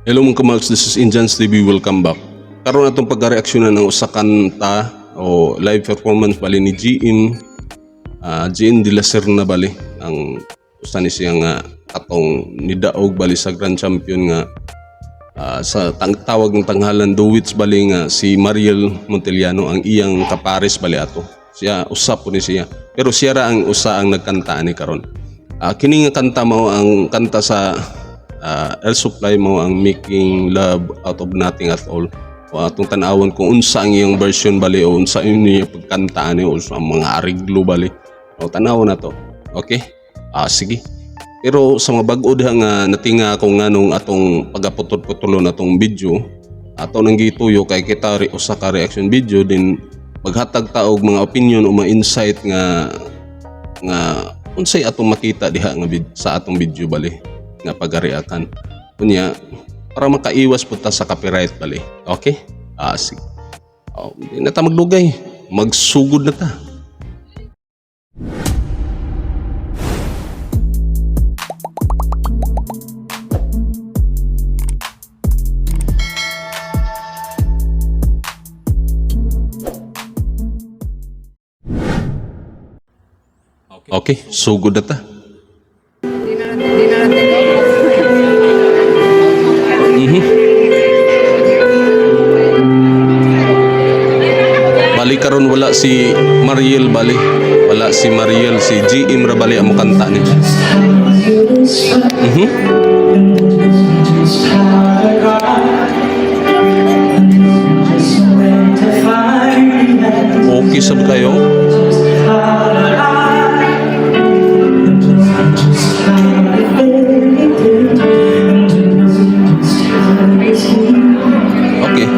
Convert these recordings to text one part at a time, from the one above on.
Hello, mga kamals, this is Injans TV. Welcome back. Karon atong pagka-reaksyonan ng usa kanta o live performance bali ni GM GM de la Serna bali, ang usa ni siya nga atong nidaog bali sa Grand Champion nga sa tawag ng tanghalan Duwits bali nga si Mariel Montellano, ang iyang kapares bali ato. Siya usa po ni siya. Pero siya ra ang usa ang nagkanta ani karon. Kini nga kanta mao ang kanta sa Air Supply, mo ang "Making Love Out of Nothing at All". O atong tan-awon kung unsa ang iyang version bali o unsa ini pagkanta ani o sa mga ariglo bali. O tan-awon na to. Okay? Sige. Pero sa mga bag-o diha nga natinga ako nganong atong pagaputol-putulon atong video, ato nang gituyo kay kita ri usa ka reaction video din, maghatag ta og mga opinion o mga insight nga nga unsay atong makita diha nga sa atong video bali nga pagareakan. Unya para makaiwas pud ta sa copyright bali. Okay? Sige. Oh, di na ta magdugay. Magsugod na ta. Okay, sugod na ta. Hindi na natin. Bali karon wala si Mariel bali. Wala si Mariel, si GM ra bali ang mokanta ni. Okay sab kayo? Okay.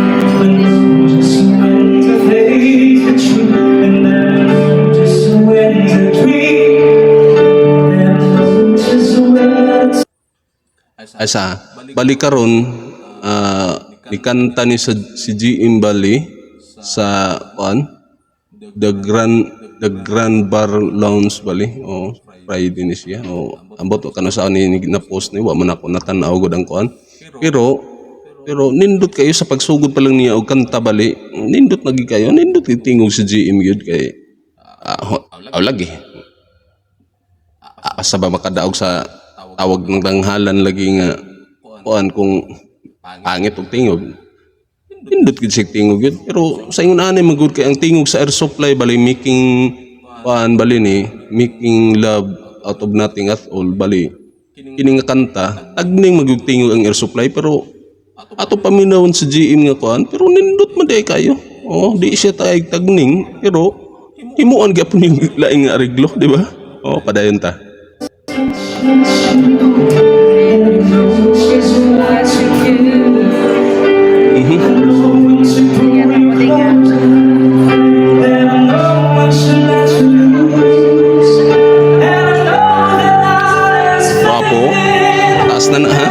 Ay sa bali karon nikanta ni sa si GM bali sa kuan The Grand Bar Lounge bali o Friday ni siya o ambot kano sa ni na post ni, wa man ako natan-aw gud ang kuan, pero pero nindot kayo sa pagsugod pa lang niya og kanta bali, nindot lagi kayo, nindot kay tingog si GM gyud kay aw lagi asa ba makadaog sa tawag ng tanghalan lagi nga kuan kung pangit og tingog. Nindot gid siya tingog yun, pero sa ingon ani magud kay ang tingog sa Air Supply bali, making kuan bali ni "Making Love Out of Nothing at All" bali, kini nga kanta tagning magyud tingog ang Air Supply, pero ato paminawon sa GM nga kuan, pero nindot man di kayo. Oh, di siya tay tagning, pero himuon gyapon yung laing nga areglo, di ba? Oh, padayon ta. Yan ang muling. Wapo. Taas na na ha.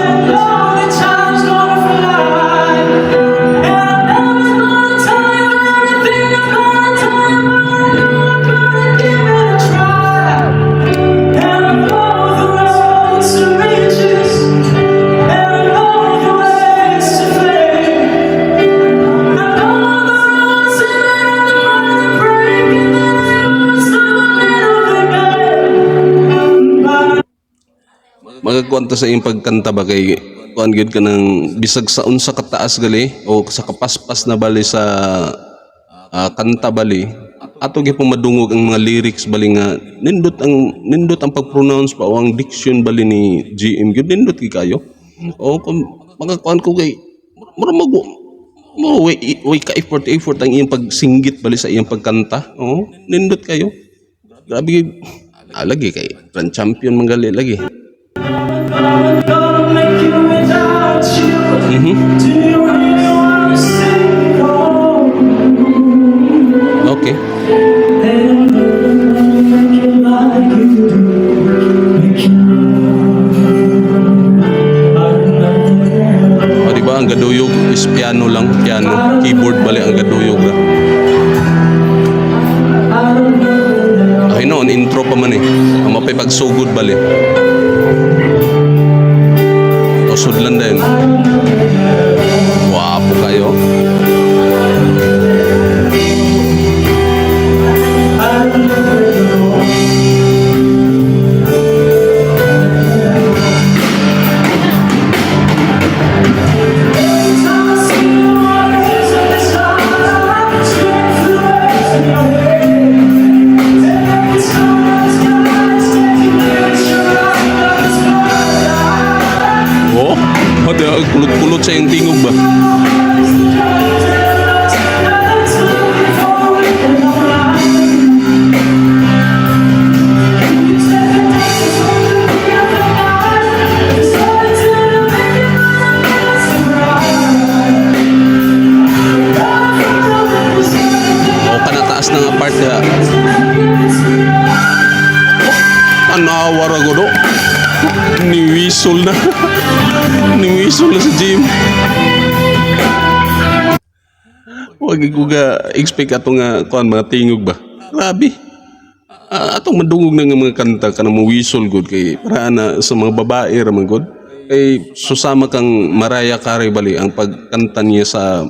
Magkuan ta sa iyong pagkanta ba kay kuan gyud ka ng bisag sa unsa kataas gali o sa kapaspas na bali sa kanta bali, ato gyud madungog ang mga lyrics bali nga nindot ang pag-pronounce pa o ang diction bali ni GM gyud, nindot gyud kayo. O kung makakuan ko kay mura mag mo way, way ka effort effort ang iyang pagsinggit bali sa iyang pagkanta. Oo, nindot kayo, grabe gyud. Lagi kay grand champion man gali lagi. Okay. O, di ba ang gaduyog is piano lang, piano, keyboard bali ang gaduyog ra. Ay noon, intro pa man eh. Ang mapay pagsugod bali. O sudlan din. Kulot-kulot sa iyang tingog ba? O kanataas na nga part ha. Tanawa ra gud, oh. Ni-whistle na. Ni-whistle na si Jim. Wag ko ga expect ato nga kuan mga tingog ba. Grabe. Ah, atong madungog na nga mga kanta kanang mo whistle gud kay para na sa mga babae ra man gud. Kay susama kang Mariah Carey bali ang pagkanta niya sa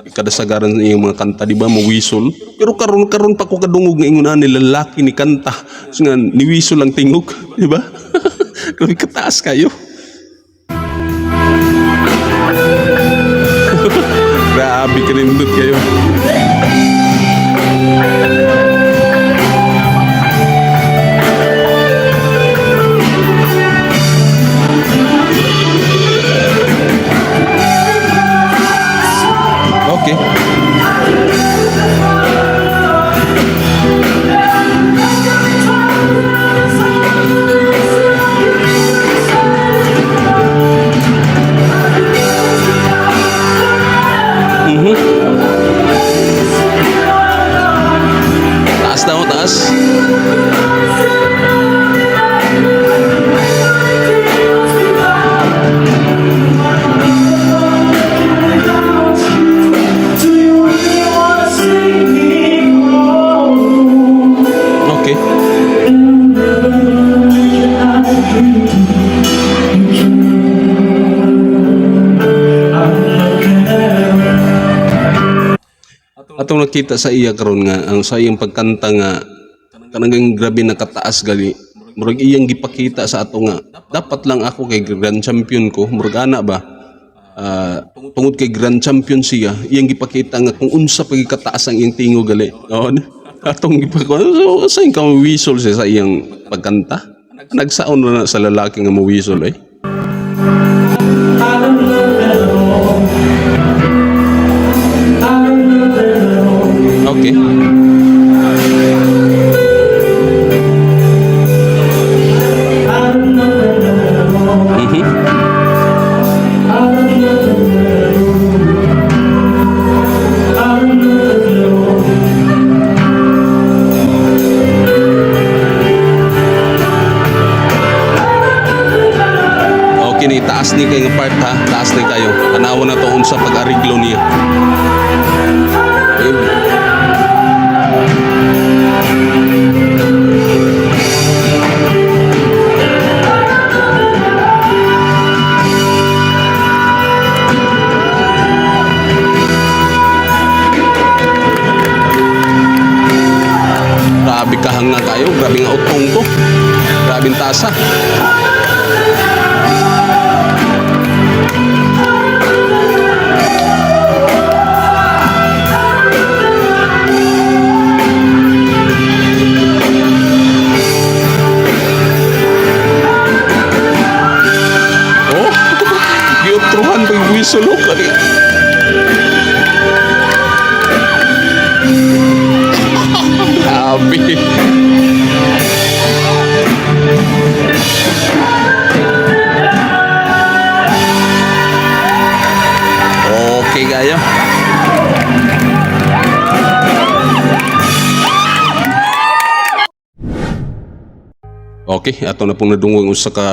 kadasagaran sa iyang mga kanta, di ba, mo whistle. Pero karon karon pa ko kadungog nga ingon ani lalaki ni kanta. So nga ni whistle ang tingog, di ba? Grabe kataas kayo. Grabe kanindot kayo. Okay. Taas na ako, taas. Okay. Atong nakita sa iya karon nga ang sa iyang pagkanta nga kanang grabe na kataas gali. Murag iyang gipakita sa ato nga dapat lang ako kay grand champion ko, murag ana ba? Ah, tungod kay grand champion siya, iyang gipakita nga kung unsa pa kataas ang iyang tingog gali. Oo. Atong gipakita so, sa iyang whistle siya sa iyang pagkanta. Nagsaon na sa lalaki nga mo whistle eh. Okay. Okay ni taas ni kay nga part ha, taas ni kayo. Tanawa na to unsa pag-ariglo niya. Eh, grabe kahanga kayo, grabe nga utong to. Grabe ang tasa. Oh, giutruhan pag whistle oh. Kani. Grabe. Okay kayo. Okay, ato na pong nadungog ang usa ka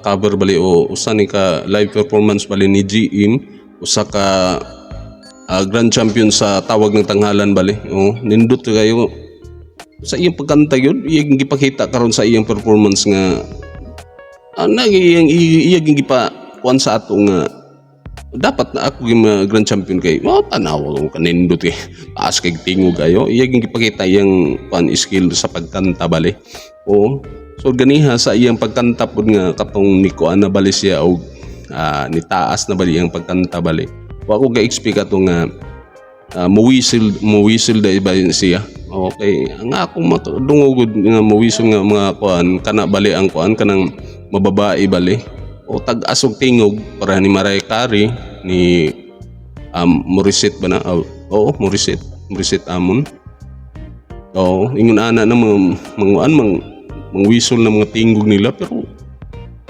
cover bali o usa ni ka live performance bali ni GM, usa ka grand champion sa Tawag ng Tanghalan bali. Oh, nindot kayo sa iyang pagkanta yun, iyang gipakita karon sa iyang performance nga iyang iyang gipa kuan sa ato nga dapat na ako yung mga grand champion kay oh, tanawa ko kanindot kay taas kay tingog kayo. Iyang gipakita iyang kuan skill sa pagkanta bali. Oo, so ganiha sa iyang pagkanta pud nga katong ni kuan na bali siya og ni taas na bali iyang pagkanta bali. Wa ko ga-expect ato nga muwisil muwisil dahil ba siya. Okay, ang akong makadungog nga muwisil nga mga kuan kana bali ang kuan kanang mababae bali. O tag-as og tingog para ni Mariah Carey, ni Morissette ba na? Oh, oo, Morissette. Morissette Amon. Oo, ingon ana na mga an mga whistle na mga tingog nila, pero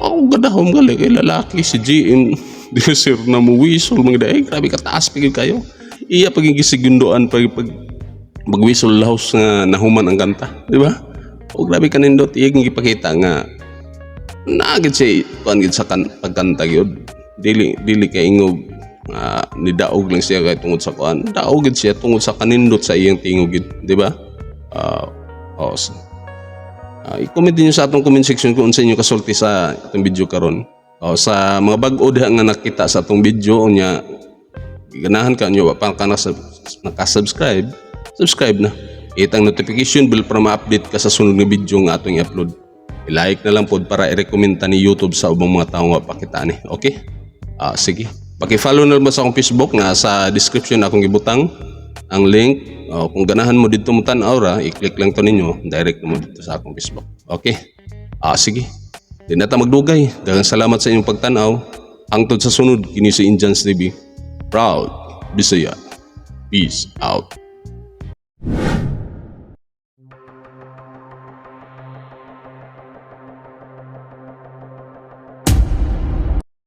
ako gadahom gali kay lalaki si GM di sir na mo whistle mga daig, grabe kataas pa gyud kayo. Iya pag gisigundoan pag magwisol lahos nga nahuman ang kanta, di ba? O grabe kanindot iya gipakita nga naagid siya kuan gid sa pagkanta gyud. Dili kay ingog nidaog lang siya kay tungod sa kuan. Daog gid siya tungod sa kanindot sa iyang tingog gid, di ba? Oh, i-comment din sa atong comment section kung unsa inyo kasulti sa atong video karon. Oh, sa mga bag-o diha nga nakita sa atong video unya ganahan ka nyo pa ka naka-subscribe, subscribe na. Hit ang notification bell para ma-update ka sa sunod nga video nga atong i-upload. I-like na lang pod para i-recommend ta ni YouTube sa ubang mga tao nga pakita ni. Okay? Ah, sige. Paki-follow na lang ba sa akong Facebook nga sa description akong gibutang ang link. Oh, kung ganahan mo dito mo tan-aw ra, i-click lang to ninyo, direct mo dito sa akong Facebook. Okay? Ah, sige. Di na ta magdugay. Daghang salamat sa inyong pagtanaw. Hangtod sa sunod, kini si Indians TV. Proud Bisaya. Peace out.